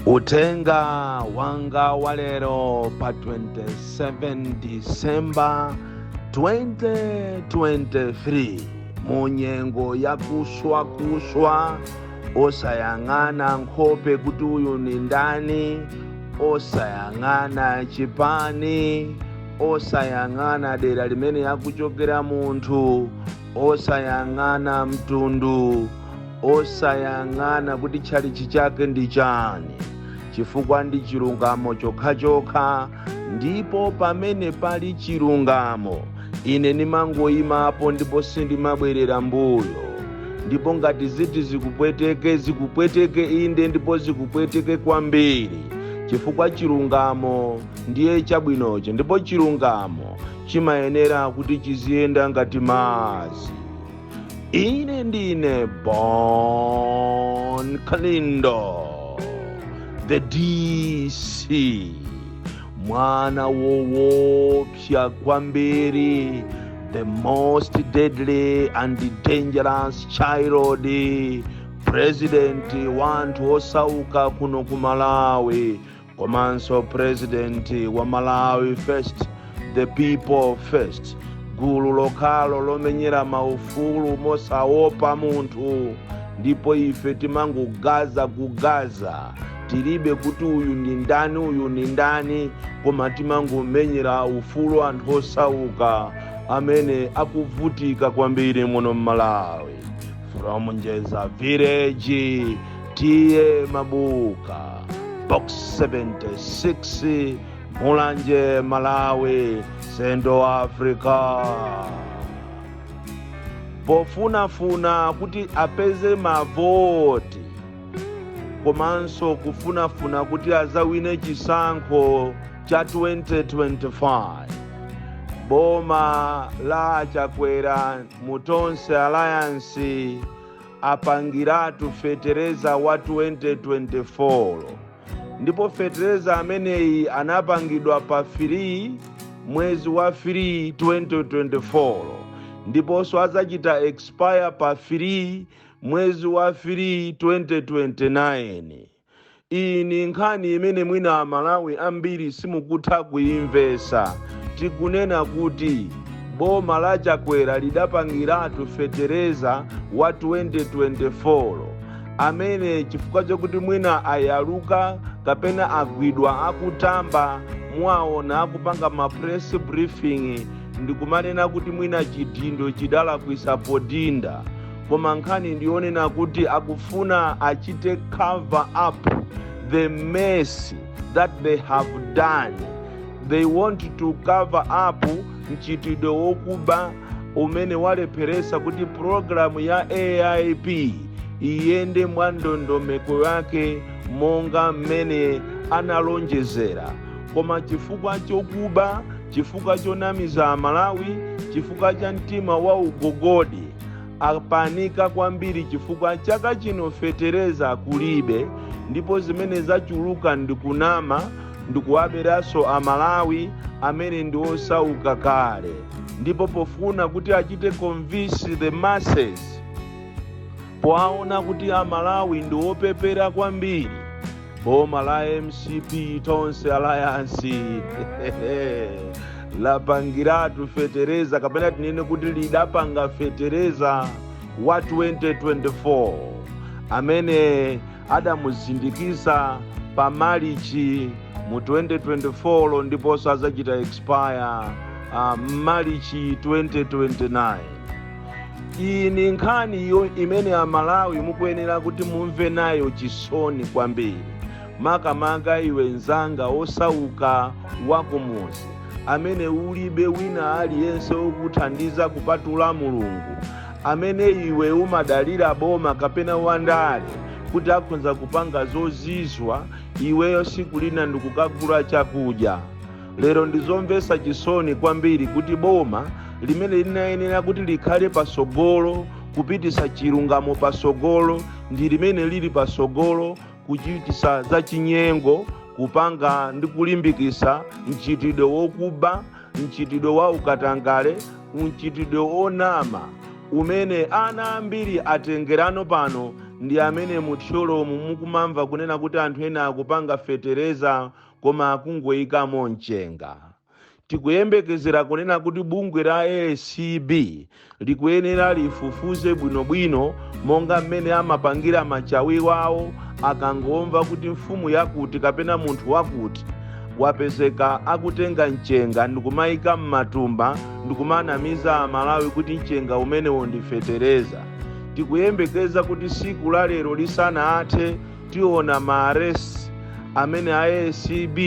Uthenga wanga wa lero pa 27 December 2023, mu nyengo yakuswakuswa, osayang'ana nkhope kuti uyu ni ndani, osayang'ana chipani, osayang'ana dera limene akuchokera munthu, osayang'ana mtundu, osayang'ana kuti tchalichi chake ndi chani, chifukwa ndi chilungamo chokhachokha. Ndipo pamene pali chilungamo, ine ndimangoyimapo ndipo sindimabwerera mbuyo. Ndipo ngati ziti zikupweteke, zikupweteke inde, ndipo zikupweteke kwambiri, chifukwa chilungamo ndiye chabwinocho, ndipo chilungamo chimayenera kuti chiziyenda ngati madzi. Ine ndine Bon Kalindo, the DC, mwana woopsa kwambiri, the most deadly and dangerous child, president wanthu osauka kuno ku Malawi, komanso president wa Malawi First, the people first, gulu lokhalo lomenyera maufulu mosaopa munthu. Ndipo ife timangogaza kugaza, tilibe kuti uyu ndi ndani, uyu ndi ndani, koma timangomenyera ufulu anthu osauka amene akuvutika kwambiri muno mMalawi. From Njeza Village, T/A Mabuka, Box 76, Mulanje, Malawi, Central Africa. Pofunafuna kuti apeze mavoti komanso kufunafuna kuti azawine chisankho cha 2025, boma la Chakwera mu Tonse Alliance apangiratu fetereza wa 2024, ndipo fetereza ameneyi anapangidwa pa 3 mwezi wa 3 2024, ndiponso adzachita expire pa 3 mwezi wa 3 2029. Iyi ni nkhani imene mwina Amalawi ambiri simukutha kuyimvesa. Tikunena kuti boma la Chakwera lidapangiratu fetereza wa 2024 amene, chifukwa chokuti mwina ayaluka kapena agwidwa akutamba, mwaona akupanga ma press briefing ndikumanena kuti mwina chidindo chidalakwisa podinda. Koma nkhani ndionena kuti akufuna achite cover up the mess that they have done. They want to cover up mchitidwe wokuba umene walepheresa kuti programu ya AIP iyende mwa ndondomeko yake monga mmene analonjezera. Koma chifukwa chokuba, chifukwa chonamiza Amalawi, chifukwa cha mtima wa ugogodi, apanika kwambiri, chifukwa chaka chino fetereza kulibe, ndipo zimene zachuluka ndikunama, ndikuwaberanso Amalawi amene ndi osauka kale. Ndipo pofuna kuti achite convince the masses, poaona kuti Amalawi ndi opepera kwambiri, boma la MCP Tonse Alliance lapangiratu fetereza, kapena tinene kuti lidapanga fetereza wa 2024 amene adamuzindikiza pa Marichi mu 2024, ndiponso azachita expire Marichi 2029. Iyi ni nkhani yo imene Amalawi mukuyenera kuti mumve nayo chisoni kwambiri, makamaka iwe nzanga osauka wakumuzi amene ulibe wina aliyense wokuthandiza kupatula Mulungu, amene iwe umadalira boma kapena wandale kuti akhoza kupanga zozizwa, iweyo siku lina ndikukagula chakudya. Lero ndizomvetsa chisoni kwambiri kuti boma limene linayenera kuti likhale pasogolo kupitisa chilungamo pasogolo ndi limene lili pasogolo kuchitisa za chinyengo, kupanga ndi kulimbikisa mchitidwe wokuba, mchitidwe wa ukatangale, mchitidwe onama umene ana ambiri atengerano pano. Ndi amene muthyolomu mukumamva kunena kuti anthu ena akupanga fetereza koma akungoyikamo mchenga. Tikuyembekezera kunena kuti bungwe la ACB likuyenera lifufuze bwinobwino, monga mmene amapangira machawi wawo akangomva kuti mfumu yakuti kapena munthu wakuti wapezeka akutenga mchenga ndikumayika m'matumba ndikumanamiza Amalawi kuti mchenga umenewo ndi fetereza. Tikuyembekeza kuti siku la lero lisanathe tiona ma arrest amene a ACB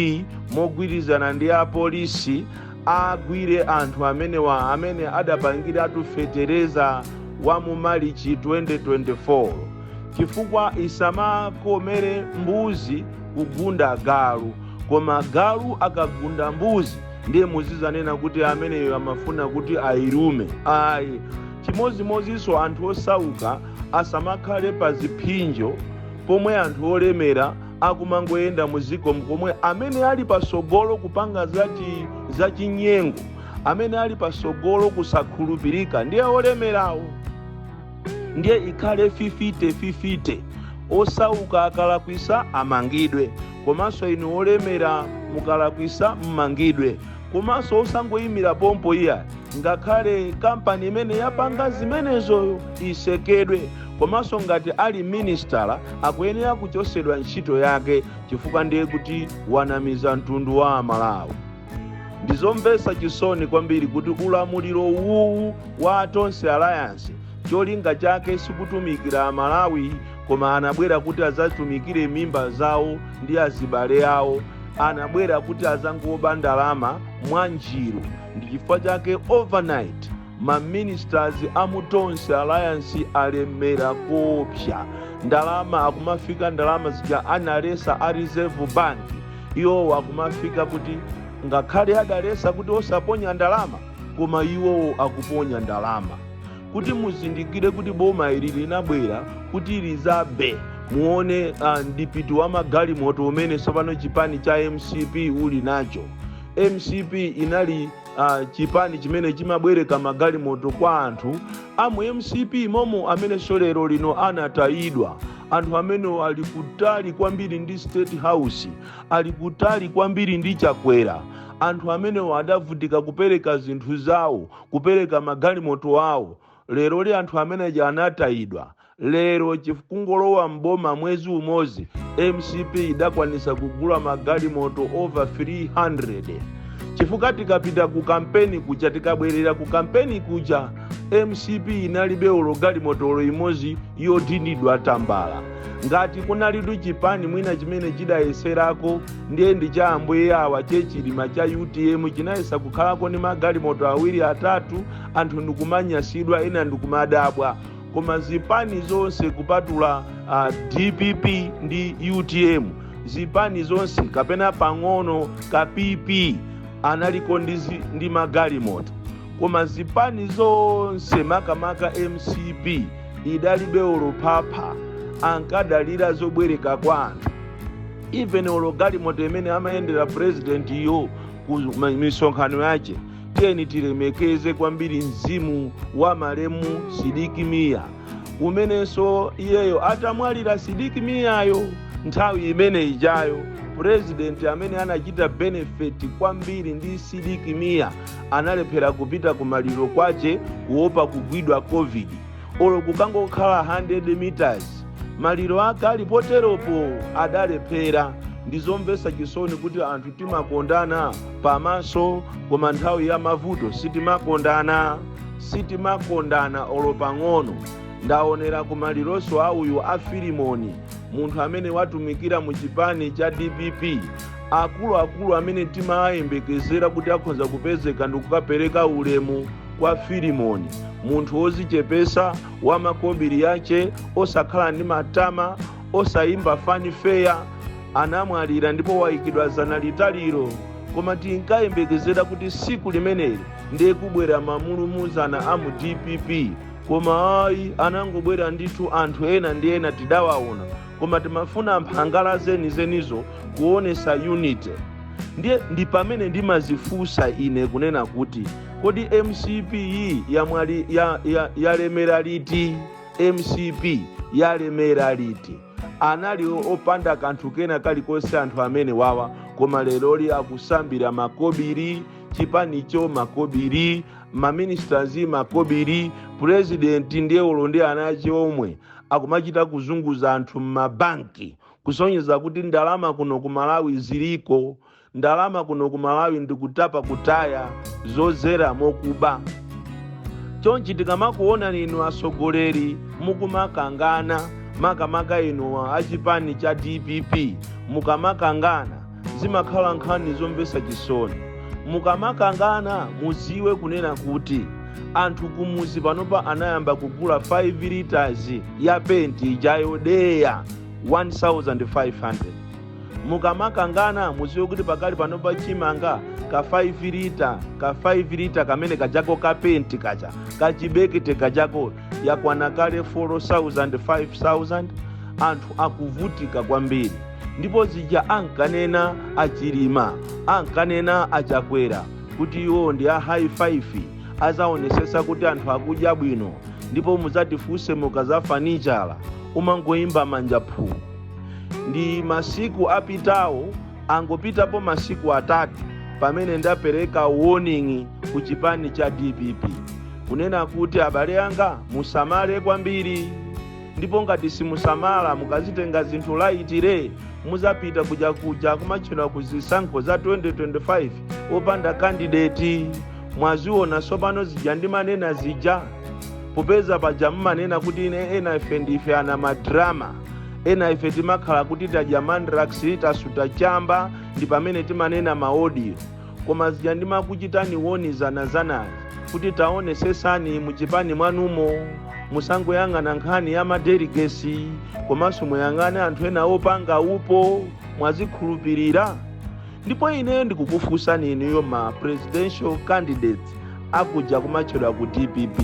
mogwirizana ndi apolisi agwire anthu amenewa amene adapangiratu fetereza wa mu Malichi 2024, chifukwa isamakomere mbuzi kugunda galu, koma galu akagunda mbuzi ndiye muzizanena kuti ameneyo amafuna kuti ayilume. Ayi, chimozimozinso anthu osauka asamakhale pa ziphinjo pomwe anthu olemera akumangoyenda muziko, komwe amene ali pasogolo kupanga zachinyengo, amene ali pasogolo kusakhulupirika ndiye olemerawo. Ndiye ikhale 50-50: osauka akalakwisa amangidwe, komanso inu olemera mukalakwisa mmangidwe. Komanso osangoyimira pompo iya, ngakhale kampani imene yapanga zimenezoyo isekedwe, komanso ngati ali ministala akuyenera kuchosedwa ntchito yake, chifukwa ndiye kuti wanamiza mtundu wa Amalawi. Ndizomvetsa chisoni kwambiri kuti ulamuliro uwu wa Tonse Alliance cholinga chake sikutumikira Amalawi, koma anabwera kuti azatumikire mimba zawo ndi azibale awo. Anabwera kuti azangoba ndalama mwa njiru. Ndi chifukwa chake overnight ma ministers amu Tonse Alliance alemera kopsa ndalama. Akumafika ndalama zija analesa a Reserve Bank, iwowo akumafika kuti ngakhale adalesa kuti osaponya ndalama, koma iwowo akuponya ndalama. Kuti muzindikire kuti boma ili linabwera kuti lizabe, muone mdipiti wa magalimoto umene tsopano chipani cha MCP uli nacho. MCP inali chipani chimene chimabwereka magalimoto kwa anthu amu MCP momo amene lero lino anatayidwa. Anthu amene ali kutali kwambiri ndi State House, ali kutali kwambiri ndi Chakwera, anthu amenewo adavutika kupereka zinthu zawo, kupereka magalimoto awo. Lero li anthu ameneja anatayidwa. Lero kungolowa mboma mwezi umodzi, MCP idakwanisa kugula magalimoto over 300, chifukwa tikapita ku kampeni kuja, tikabwerera ku kampeni kuja, MCP inalibe olo galimoto olo imodzi yodindidwa tambala. Ngati kunalitu chipani mwina chimene chidayeserako, ndiye ndi cha ambuye awa chechilima cha UTM, chinayesa kukhalako ndi magalimoto awiri, atatu, anthu ndikumanyasidwa, ena ndikumadabwa. Koma zipani zonse kupatula DPP ndi UTM, zipani zonse kapena pang'ono ka PP analiko ndi magalimoto, koma zipani zonse, makamaka MCP, idalibe olo phapha. Ankadalira zobwereka kwa anthu. Even olo galimoto imene amayendera president iyo ku misonkhano yache, tiyeni tilemekeze kwambiri mzimu wa malemu Sidik Mia, umenenso iyeyo atamwalira Sidik Miayo, nthawi imene ijayo president amene anachita benefit kwambiri ndi Sidik Mia analephera kupita kumaliro kwache kuopa kugwidwa COVID. Olo kukangokhala 100 meters maliro ake ali poteropo, adalephera. Ndizomvetsa chisoni kuti anthu timakondana pamaso, koma nthawi ya mavuto sitimakondana, sitimakondana olo pang'ono. Ndaonera kumalironso a uyu a Filimoni, munthu amene watumikira mu chipani cha DPP. Akuluakulu amene timayembekezera kuti akhoza kupezeka ndikukapereka ulemu kwa Filimoni, munthu wozichepesa, wamakobiri yache, osakhala ndi matama, osayimba fanfare, anamwalira ndipo wayikidwa zana litaliro. Koma tinkayembekezera kuti siku limeneli ndiye kubwera mamulumuzana a mu DPP, koma ayi, anangobwera ndithu anthu ena ndi ena tidawaona. Koma timafuna mphangala zenizenizo kuonesa unity. Ndiye ndi pamene ndimazifunsa ine kunena kuti, kodi MCP iyi yamwali yalemera liti? Mcp yalemera liti? Anali opanda kanthu kena kalikonse anthu amene wawa, koma leroli akusambira makobiri. Chipanicho makobiri, maministers makobiri, president ndiye ulo ndi anache omwe akumachita kuzunguza anthu m'mabanki, kusonyeza kuti ndalama kuno ku Malawi ziliko. Ndalama kuno ku Malawi ndikutapa kutaya zozera mokuba. Chonchi tikamakuona inu atsogoleri mukumakangana, makamaka inu achipani cha DPP, mukamakangana zimakhala nkhani zomvetsa chisoni. Mukamakangana muziwe kunena kuti anthu kumuzi panopa anayamba kugula 5 liters ya penti ijayo deya 1500. Mukamakangana muziwe kuti pakali panopa chimanga ka 5 lita, ka 5 lita kamene kajako ka penti kacha kachibekete kajako yakwana kale 4000, 5000. Anthu akuvutika kwambiri. Ndipo zija ankanena Achilima, ankanena Achakwera kuti iwo ndi a high five, azaonesesa kuti anthu akudya bwino, ndipo muzatifunse mukazafa ndi njala, umangoyimba manja phuu. Ndi masiku apitawo, angopitapo masiku 3, pamene ndapereka warning ku chipani cha DPP kunena kuti abale anga, musamale kwambiri, ndipo ngati simusamala, mukazitenga zinthu lightly, muzapita kuja kuja kumatchedwa ku zisankho za 2025 opanda candidate. Mwaziona tsopano zija ndimanena zija, popeza paja mmanena kuti ine ena ife ndife ana madrama, ena ife timakhala kuti tadya mandrax, tasuta chamba, ndi pamene timanena maaudio. Koma zija ndimakuchitani warn zanazanazi kuti taonesesani muchipani mwanumo, musangoyang'ana nkhani ya madelegates, komanso muyang'ane anthu ena opanga upo. Mwazikhulupirira. Ndipo ineyo ndikukufunsani inuyo ma presidential candidates akuja kumatchedwa ku DPP,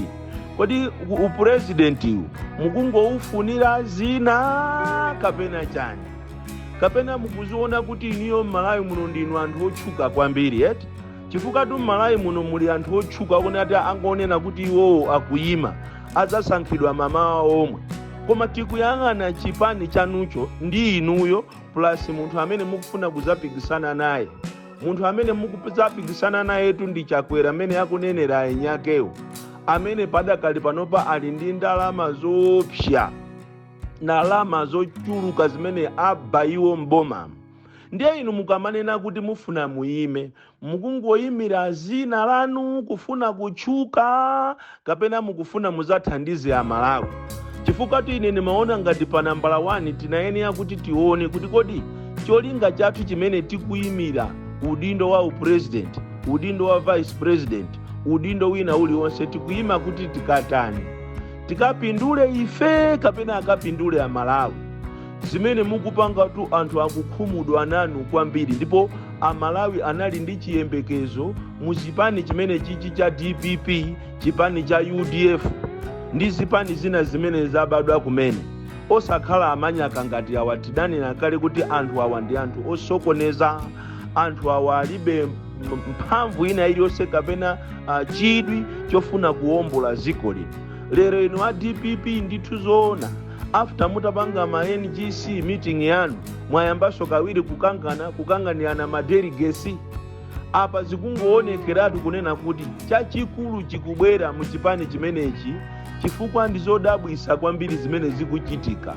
kodi upurezidentiwu mukungoufunira zina kapena chani? Kapena mukuziona kuti inuyo m'Malawi muno ndinu anthu otchuka kwambiri eti? Chifukwa tu m'Malawi muno muli anthu otchuka kuti ati angonena kuti iwowo akuyima, adzasankhidwa mamawa omwe. Koma tikuyang'ana chipani chanucho ndi inuyo plus munthu amene mukufuna kuzapikisana naye. Munthu amene mukuzapikisana nayetu ndi Chakwera amene akunenera enyakewo, amene padakali panopa ali ndi ndalama zoopsa, ndalama zochuluka zimene aba iwo mboma. Ndiye inu mukamanena kuti mufuna muyime, mukungoyimira zina lanu kufuna kutchuka, kapena mukufuna muzathandize Amalawi? Chifukwa tu ine ndimaona ngati pa nambala 1 tinayenera kuti tione kuti kodi cholinga chathu chimene tikuyimira udindo wa upresident, udindo wa vice president, udindo wina uliwonse, tikuyima kuti tikatani? Tikapindule ife kapena akapindule Amalawi? Zimene mukupanga tu, anthu akukhumudwa nanu kwambiri. Ndipo Amalawi anali ndi chiyembekezo mu chipani chimene chichi cha DPP, chipani cha UDF ndi zipani zina zimene zabadwa kumene, osakhala amanyaka ngati awa. Tidanena kale kuti anthu awa ndi anthu osokoneza, anthu awa alibe mphamvu ina iliyonse kapena chidwi chofuna kuwombola dziko lino. Lero inu a DPP, ndithu zoona, after mutapanga ma NGC meeting yanu, mwayambanso kawiri kukangana, kukanganirana madelegates. Apa zikungoonekeratu kunena kuti chachikulu chikubwera mu chipani chimenechi, chifukwa ndi zodabwisa kwambiri zimene zikuchitika.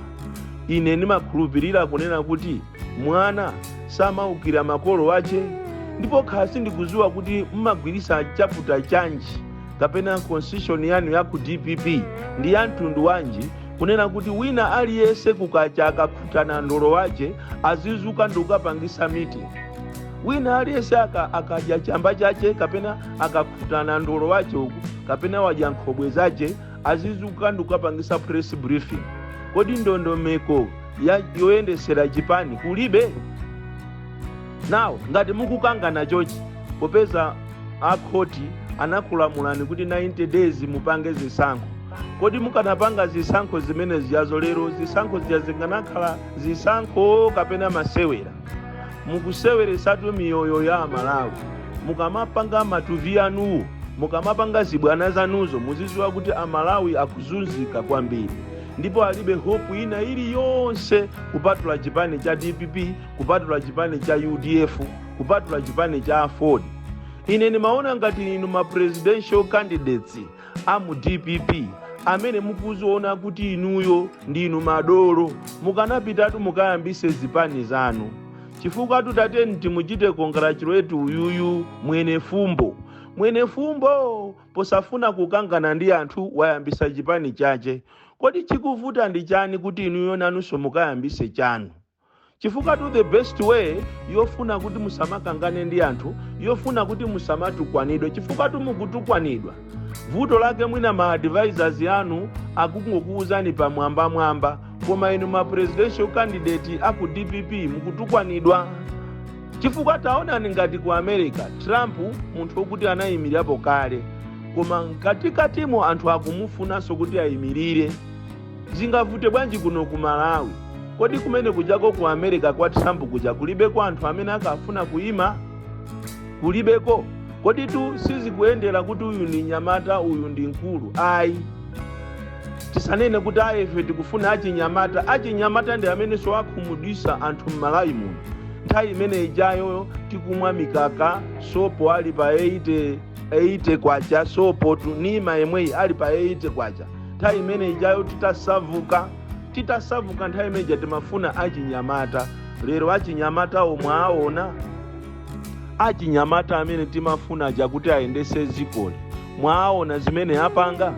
Ine ndimakhulupirira kunena kuti mwana samaukira makolo ache. Ndipo khasi ndikuziwa kuti mmagwirisa chapter chanji kapena constitution yanu ya ku DPP ndi ya mtundu wanji, kunena kuti wina aliyense kukacha akakhutana ndolo wache azizuka ndi kukapangisa meeting. Wina aliyense akadya chamba chache kapena akakhutana ndolo wache uku kapena wadya nkhobwe zache, azizuka ndi kukapangisa press briefing. Kodi ndondomeko yoyendesera chipani kulibe? Nawo ngati mukukangana chochi, popeza akhoti anakulamulani kuti 90 days mupange zisankho, kodi mukanapanga zisankho zimene ziyazo lero, zisankho zija zikanakhala zisankho kapena masewera? Mukuseweresatu miyoyo ya Amalawi mukamapanga matuvi anuwo. Mukamapanga zibwana zanuzo, muziziwa kuti Amalawi akuzunzika kwambiri ndipo alibe hope ina iliyonse kupatula chipani cha DPP, kupatula chipani cha UDF, kupatula chipani cha AFORD. Ine ndimaona ngati inu ma presidential candidates amu DPP amene mukuziona kuti inuyo ndinu madolo, mukanapitatu mukayambise zipani zanu, chifukwa tutateni timuchite congratulate uyuyu mwene fumbo. Mwene fumbo posafuna kukangana ndi anthu wayambisa chipani chache. Kodi chikuvuta ndi chani kuti inuyo nanunso mukayambise chanu? Chifukwa to the best way yofuna kuti musamakangane ndi anthu, yofuna kuti musamatukwanidwe, chifukwa tumukutukwanidwa, vuto lake mwina ma advisors anu akungokuwuzani pamwambamwamba, koma inu ma presidential candidate aku DPP mukutukwanidwa. Chifukwa taonani ngati ku America, Trump, munthu wokuti anayimirirapo kale, koma mkatikatimo anthu akumufunanso kuti ayimirire. Zingavute bwanji kuno ku Malawi? Kodi kumene kujako ku America kwa Trump kuja kulibeko anthu amene akafuna kuyima? Kulibeko? Kodi tu sizikuyendera kuti uyu ndi nyamata, uyu ndi mkulu, ayi. Tisanene kuti ayi, ife tikufuna achinyamata. Achinyamata ndi amenenso akhumudwisa anthu m'Malawi muno. Nthawi imene ijayo tikumwa mikaka, sopo ali pa 80 80 kwacha, sopo tunima yemweyi ali pa 80 kwacha. Nthawi imene ijayo titasavuka, titasavuka, nthawi imene ija timafuna achinyamata. Lero achinyamata omwe aona, achinyamata amene timafuna chakuti ayendese zikoli, mwaona zimene apanga?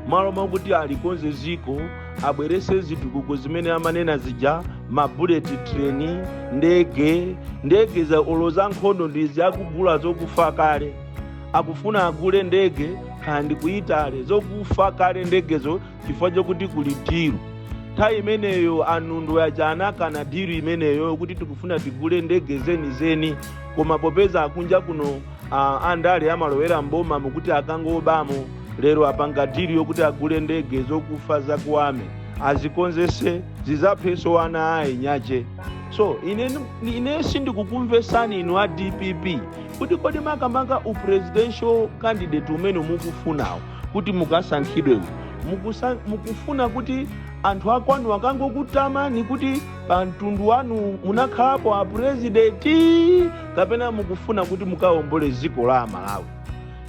Malo mwakuti alikonze ziko, abwerese zitukuko zimene amanena zija, ma bullet train, ndege, ndege za olo za nkhondo ndizi akugula zokufa kale. Akufuna agule ndege kandi ku Italy, zokufa kale ndegezo, chifukwa chokuti kuli deal. Nthawi imeneyo anundu aja anakana deal imeneyo kuti tikufuna tigule ndege zenizeni, koma popeza akunja kuno andale amalowera mboma mukuti akangobamo, lero apanga deal yokuti agule ndege zokufa zakuame, azikonzese zizapheso ana ayi nyache. So ine sindikukumvesani inu a DPP kuti kodi makamaka upresidential candidate umene mukufunawo kuti mukasankhidwewo, mukufuna kuti anthu akwanu akangokutamani kuti pa mtundu wanu munakhalapo a president, kapena mukufuna kuti mukawombole dziko la Malawi?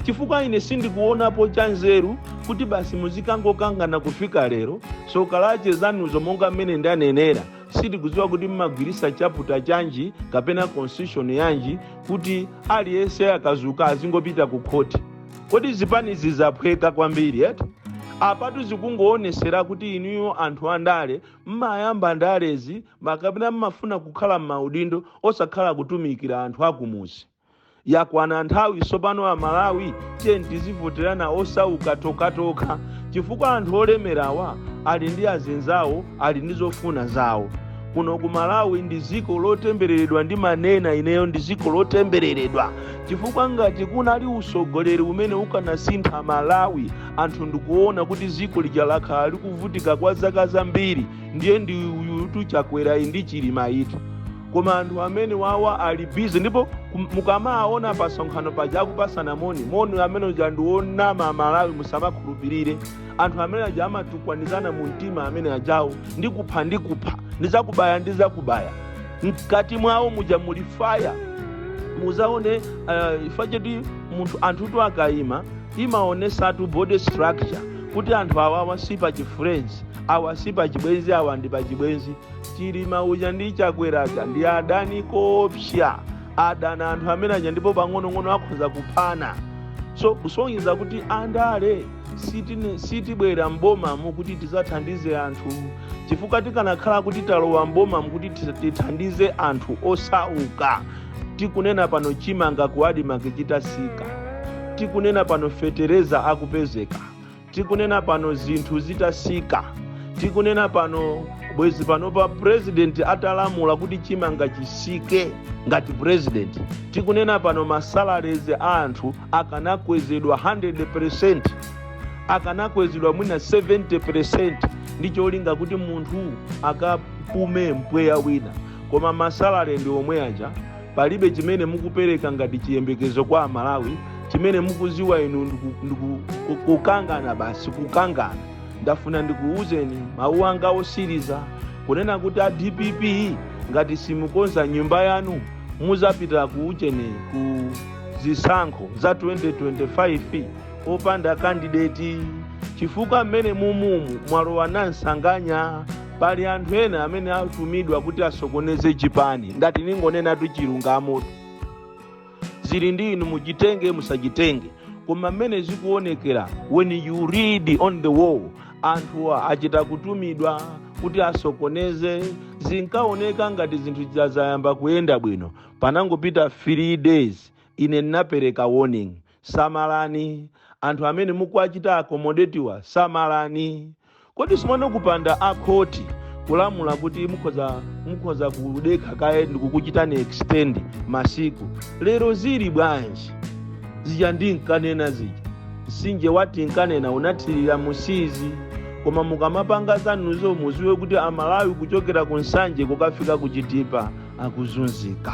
Chifukwa ine sindikuonapo chanzeru kuti basi muzikangokangana kufika lero. Sokalache zanuzo, monga mmene ndanenera, sindikudziwa kuti mmagwirisa chapter chanji kapena constitution yanji kuti aliyense akazuka azingopita ku khoti. Kodi zipani zizaphweka kwambiri eti? Apatu zikungoonesera kuti inuyo anthu andale mmayamba ndalezi makapena mmafuna kukhala m'maudindo, osakhala kutumikira anthu akumuzi. Yakwana nthawi tsopano, Amalawi, tiye tizivoterana osauka tokatoka, chifukwa anthu olemerawa ali ndi azinzawo, ali ndi zofuna zawo. Kuno ku Malawi ndi dziko lotembereredwa. Ndi manena ineyo, ndi dziko lotembereredwa, chifukwa ngati kunali usogoleri umene ukanasintha Malawi, anthu ndikuona kuti dziko lija lakhala likuvutika kwa zaka zambiri, ndiye ndi uyutu Chakwera ndi Chilima itu. Koma anthu amene wawa ali busy, ndipo mukamaona pasonkhano paja akupasana moni, moni amene uja ndiwonama. Malawi, musamakhulupirire anthu amene aja, amatukwanizana mu mtima. Amene ajawo, ndikupha, ndikupha, ndizakubaya, ndizakubaya. Mkati mwawo muja muli fire. Muzaone ifa choti munthu, anthutu akayima imaonesatu body structure kuti anthu awawa si pachifriends, awa si pachibwenzi, awa ndi pachibwenzi. Chilima uja ndi Chakweraja ndi adani kopsa, adana anthu amene aja, ndipo pang'onong'ono akhoza kuphana. So kusonyeza kuti andale sitibwera mbomamo kuti tizathandize anthu, chifukwa tikanakhala kuti talowa mbomamo kuti tithandize anthu osauka, tikunena pano chimanga ku ADMARC chitasika, tikunena pano fetereza akupezeka, tikunena pano zinthu zitasika, tikunena pano bwezi pano pa president atalamula kuti chimanga chisike ngati president, tikunena pano masalaries a anthu akanakwezedwa 100%, akanakwezedwa mwina 70%, ndi cholinga kuti munthu akapume mpweya wina. Koma masalary ndi omwe aja, palibe chimene mukupereka ngati chiyembekezo kwa Amalawi. Chimene mukuziwa inu kukangana basi, kukangana. Ndafuna ndikuwuzeni mawu anga osiriza kunena kuti a DPP, ngati simukonza nyumba yanu, muzapita ku uchene, ku zisankho za 2025 opanda candidate, chifukwa mmene mumumu mwalowa nansanganya. Pali anthu ena amene atumidwa kuti asokoneze chipani. Ndati ningonenatu chilungamo, zili ndi inu, muchitenge musachitenge, koma mmene zikuonekera, when you read on the wall, anthu achita kutumidwa kuti asokoneze. Zinkaoneka ngati zinthu zayamba kuyenda bwino. Panangopita 3 days, ine ndinapereka warning: samalani anthu amene mukuachita accommodate-wa, samalani. Kodi simwana kupanda akhoti kulamula kuti mukhoza kudekha kaye ndikukuchitani extend masiku, lero zili bwanji? Zija ndinkanena zija, msinje wati nkanena unathirira musizi. Koma mukamapanga zanuzo, muziwe kuti Amalawi kuchokera ku Nsanje kukafika ku Chitipa akuzunzika.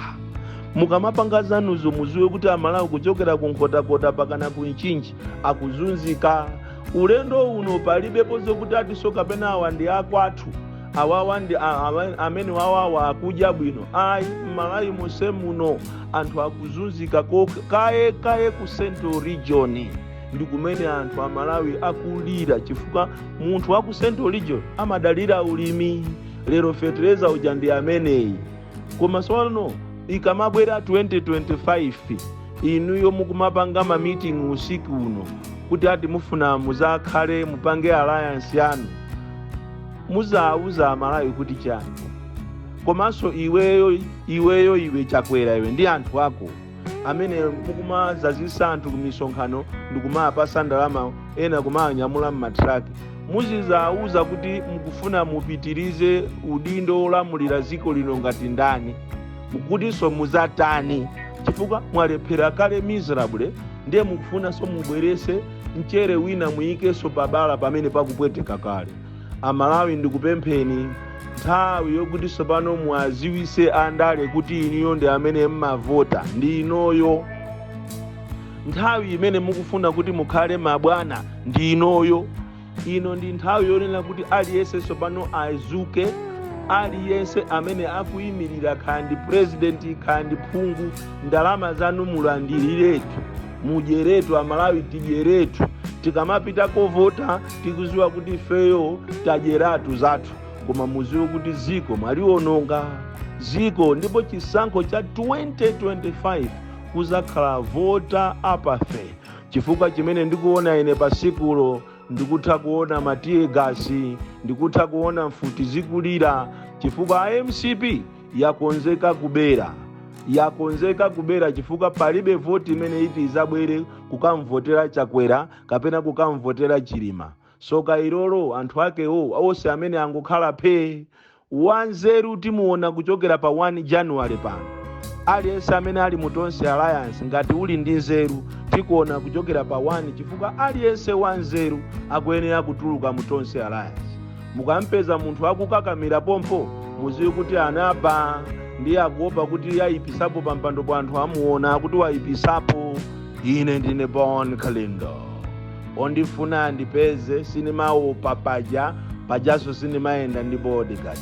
Mukamapanga zanuzo, muziwe kuti Amalawi kuchokera ku Nkhotakota pakana ku Mchinji akuzunzika. Ulendo uno palibepo zokuti atiso kapena awa ndi akwathu, awawa ndi amene wawawa akudya bwino. Ayi, m'Malawi monse muno anthu akuzunzika. Kaye kaye ku Central Region ndi kumene anthu Amalawi akulira, chifukwa munthu wa ku Central Region amadalira ulimi. Lero fetereza uja ndi ameneyi. Koma sono ikamabwera 2025, inuyo mukumapanga ma meeting usiku uno kuti ati mufuna muzakhale mupange alliance yanu, muzawuza Amalawi kuti chani? Komanso iweyo, iweyo, iwe Chakwera, iwe ndi anthu ako amene mukumazazisa anthu ku misonkhano ndikumapasa ndalama, ena kumanyamula mmatraki, muzizawuza kuti mukufuna mupitirize udindo olamulira dziko lino ngati ndani? Mukutinso muzatani? Chifukwa mwalephera kale miserable, ndiye mukufunanso mubwerese mchere wina muyikenso pabala pamene pakupweteka kale. Amalawi, ndikupempheni, nthawi yokuti tsopano mwaziwise andale kuti iniyo ndi amene mmavota ndi inoyo. Nthawi imene mukufuna kuti mukhale mabwana ndi inoyo. Ino ndi nthawi yonena kuti aliyense tsopano azuke. Aliyense amene akuyimirira, kaya ndi president, kaya ndi phungu, ndalama zanu mulandiriretu, mudyeretu. Amalawi, tidyeretu. Tikamapita kovota tikuziwa kuti ifeyo tadyeratu zathu. Koma muziwe kuti ziko mwaliwononga ziko, ndipo chisankho cha 2025 kuzakhala voter apathy, chifukwa chimene ndikuona ine pasikulo, ndikutha kuona ma tear gas, ndikutha kuona mfuti zikulira, chifukwa MCP yakonzeka kubera, yakonzeka kubera, chifukwa palibe voti imene iti izabwere kukamvotera Chakwera kapena kukamvotera Chilima. Soka ilolo anthu akewo onse amene angokhala phee. Wanzeru timuona kuchokera pa 1 January pano. Aliyense amene ali mu Tonse Alliance, ngati uli ndi nzeru, tikuona kuchokera pa 1, chifukwa aliyense wanzeru akuyenera kutuluka mu Tonse Alliance. Mukampeza munthu akukakamira pompo, muziwe kuti anaba, ndiye akuopa kuti ayipisapo pampando pa anthu amuona kuti wayipisapo. Ine ndine Bon Kalindo. Ondifuna ndipeze, sinimaopa paja, pajaso sinimayenda ndi bodyguard.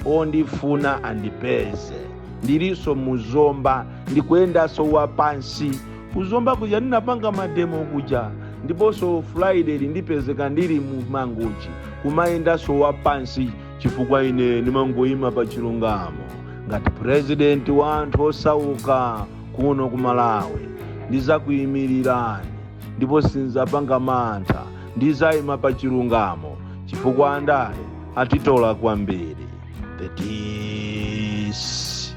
Ondifuna andipeze. Ndilinso muzomba, ndikuyendanso wapansi kuzomba kuja, ndinapanga ma demo kuja. Ndiponso Friday ndipezeka ndili mu Mangochi, kumayendanso wapansi, chifukwa ine ndimangoyima pa chilungamo ngati president wa anthu osauka kuno ku Malawi. Ndizakuyimirirani ndipo sinzapanga mantha, ndizayima pa chilungamo, chifukwa andale atitola kwambiri. The DC.